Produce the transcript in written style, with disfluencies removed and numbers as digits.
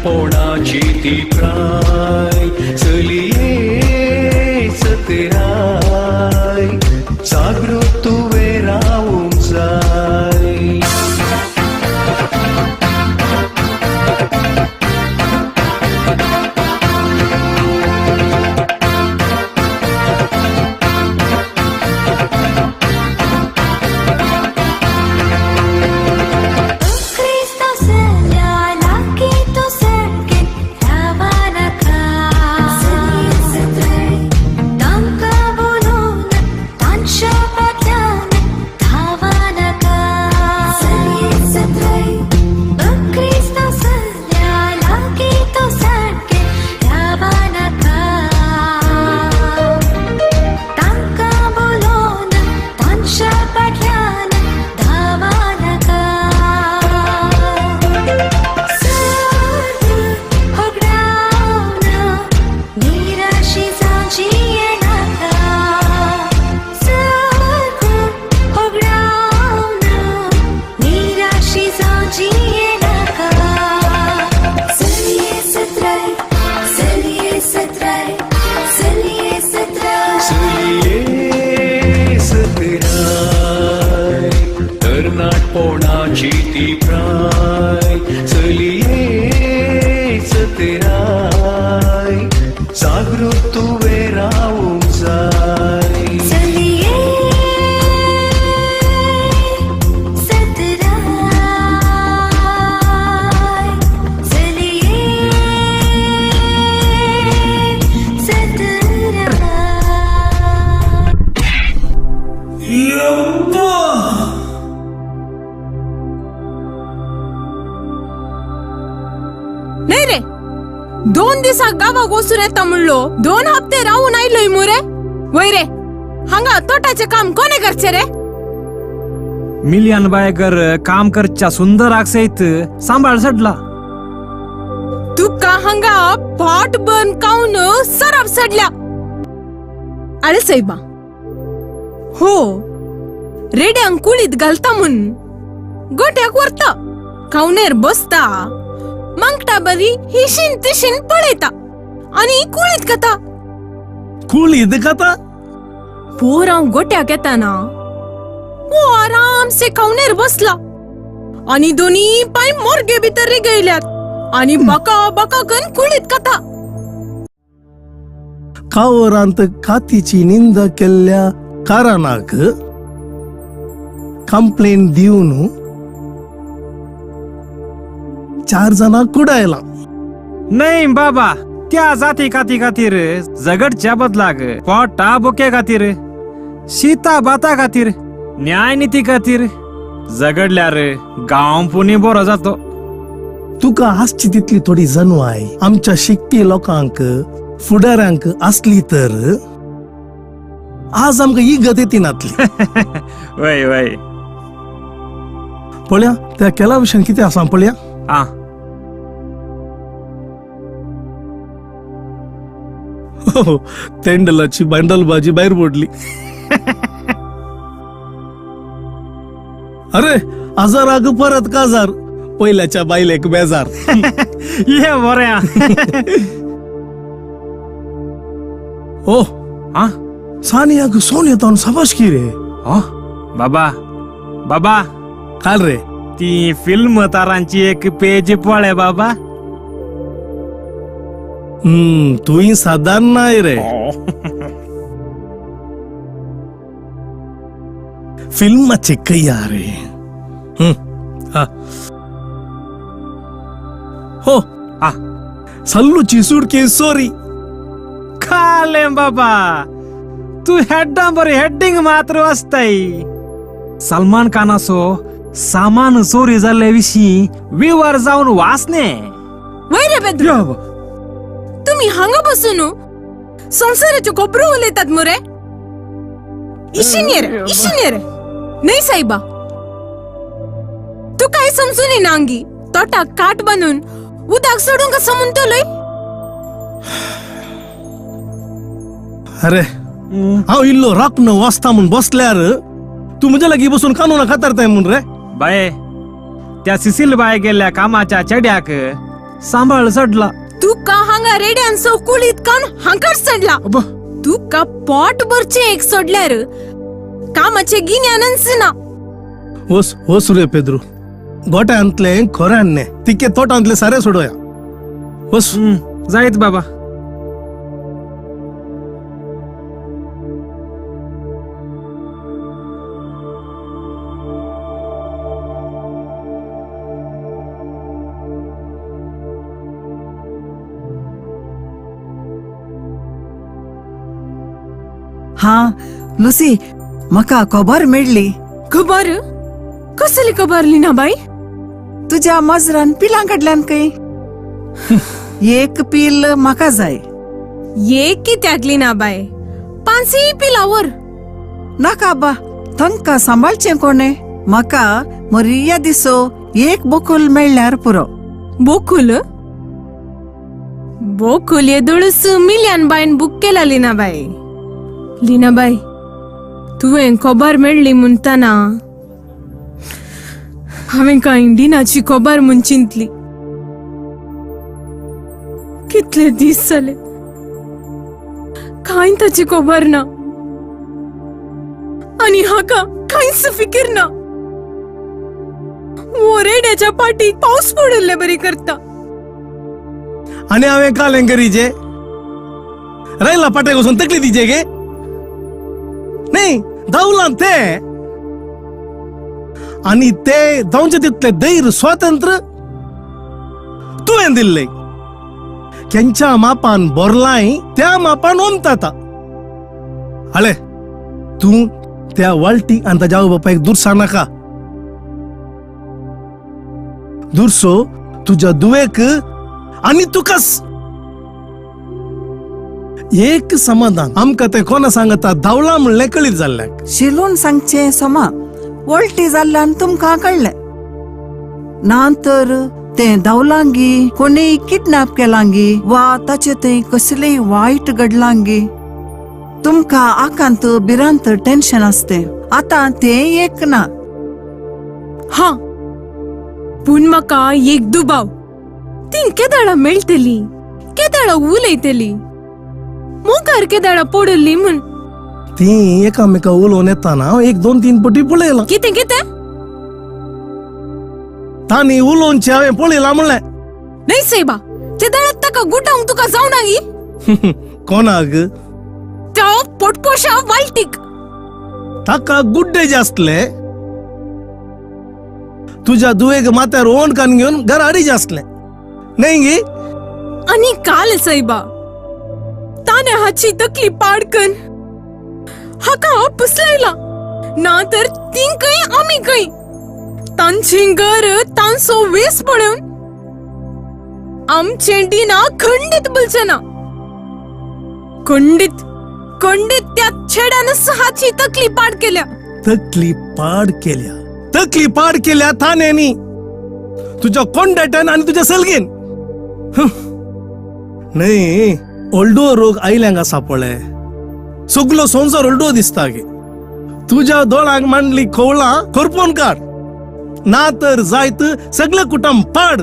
तरणाटपणाची ती प्राय चलये सतराय जागृत तुवें रावूंक जाय. तरणाटपणाची ती प्राय चलये सतराय जागृत तुवें रावूंक जाय. नाही रे, 2 दिसाक गावाक वचून येता म्हणलो, 2 हप्ते रावून आयलोय मुरे. वय रे, हांगा तोटाचे काम कोणे करचे रे? मिलियन बायगर काम करच्या सुंदर सहित सांभाळ सडला. तुका हांगा पोट बर्न काऊन सराप सडल्या. अरे साहेबा, हो रेड्यांक कुळीत घालता म्हूण गोट्याक व्हरता, खावनेर बसता, मांगटा बरी हिशीन तिशीन पळयता आनी कुळीत खाता. कुळीत खाता? पोर हांव गोट्याक येताना हो आरामसे खावनेर बसला आनी दोनी पांय मोरगे भितर रिगयल्यात आनी बका बका करून कुळीत खाता. कावरांत कातीची निंदा केल्ल्या कारणाक कंप्लेन दिवन 4 जाणां कुडायला. नाही बाबा, त्या जाती काती खातीर झगडच्या बदलाक पोटा बुके खातीर शीता भाता खातीर न्यायनिती खातीर झगडल्यार गांव पुणी बरो जातो. तुका आसची तितली थोडी जनवाय आमच्या शिकपी लोकांक फुडाऱ्यांक आसली तर आज आमकां ही गत येती नातली. वय वय पळया त्या केला विशयान कितें आसा पळया. आ तेंडलाची भांडलबाजी भायर पडली. अरे आजाराक परत काजार, पयल्याच्या बायलेक बेजार. ये बरें. ओ आ सानियाक सोनिया तावन शाबासकी रे. बाबा बाबा काल रे ती फिल्म तारांची एक पेज पळे बाबा. तुय साधारण नाय रे. फिल्माचे कया रे. हो सल्लूची सुडके सॉरी खाले बाबा, तू हेड्डा बरी हेडिंग मात्र वाचताय. सलमान खानाचो सामान चोरी जाल्ले विशीं विवर जावन वाचने. वय रे बेद्रो, तुम्ही हांगा बसून संसाराच्यो खबरो उलयतात मुरे. इशीन ये रे, इशीन ये रे. नाही साहेबा, तू काय समजून येना अंगी तोटाक काट बांदून उदक सोडूंक आसा म्हणटलोय. अरे हांव इल्लो राखणो वाचता म्हूण बसल्यार तूं म्हज्या लागीं बसून कानूना कातरताय म्हूण रे. बाये, त्या सिसिल बाय गेल्ल्या कामाच्या चेड्याक सांबाळ चडला. तुका हांगा रेड्यान कुळीत कान हांकर चडला. तुका पोट भरचें एक सोडल्यार कामाचें गिन्यानच ना. वस वस रे पेद्रू, गोट्यांतले खोऱ्यांने तिके तोटांतले सारे सोडोया. वस जायत बाबा. हा लुसी, म्हाका खबर मेळ्ळी. खबर? कसली खबर लिना बाई? तुज्या मजरान पिलां कडल्यान खंय. एक पील म्हाका जाय. एक कित्याक लिना बाई? पांचय पिलां वर. नाका बा, तांकां सांबाळचें कोणें? म्हाका मरिया दिसो एक बोकुल मेळ्ळ्यार पुरो. बोकुल? बोकुल येदोळूच मिल्यान बायन बूक केला लिना बाई. लिना बाई, तुवें खबर मेळ्ळी म्हणटना हांवें कांय डिनाची खबर म्हूण चिंतली. कितले दीस जाले कांय ताची खबर ना आनी हाका कांयच फिकीर ना. रेड्याच्या पाटी पावस पडिल्ले बरी करता. आनी हांवें काल करीचे रयला पाट्याक वचून तकली दिचे गे. न्ही धांवलां ते आनी ते धांवचे तितले धैर्य स्वातंत्र्य तुवें दिल्ले. केंच्या मापान बोरलाय त्या मापान ओमता. हळे तूं त्या वाळटी आनी ताज्या आवय बापायक दुरसा नाका. दुरसो तुज्या दुवेक आनी तुकाच. एक समाधान आमकां ते कोणा सांगता धांवला म्हणलें कळीत जाल्ल्याक. शिलून सांगचें सोमा वळटी जाल्ल्यान तुमकां कळ्ळें ना तर तें धांवलांगी कोणेय किडनॅप केलांगी वा ताचे थंय कसलेय वायट घडलांगी तुमकां आकांत भिरांत टेन्शन आसतें. आतां तें एक ना. हा पूण म्हाका एक दुबाव, ती केदाळा मेळटली, केदाळा उलयतली, मुखार केदाळा पडली म्हूण. ती एकामेका उलोवन येताना एक दोन तीन पटी पळयला. कितें कितें? तांणी उलोवनचें हांवें पळयलां म्हणलें. न्हय सायबा, ते दाळात ताका गुटावंक तुका जावना गी? कोणाक? त्या पोटपोशा वालटीक. ताका गुड्डे जे आसले तुज्या दुवेक माथ्यार ओण कान घेवन घरा हाडीचे आसले न्हय गी? आनी काल सायबा ताणें हाची तकली पाडकन हाका पुसलायला ना तर ती खंय आमी खंय. तांची घर तांचो वेस पळोवन आमचें डिना खंडीत बोलचें ना. खंडीत खंडीत त्या छेड्यानच हाची तकली पाड केल्या. तकली पाड केल्या, तकली पाड केल्या ताणें तुज्या कोंडाट्यान आनी तुज्या सलगीन. न्हय ओल्डो रोग आयल्यांक आसा पळय, सगलो संवसार ओल्डो दिसता गे. तुज्या दोळांक मांडली खोवळां करपोन काड, ना तर जायत सगळे कुटुंब पाड.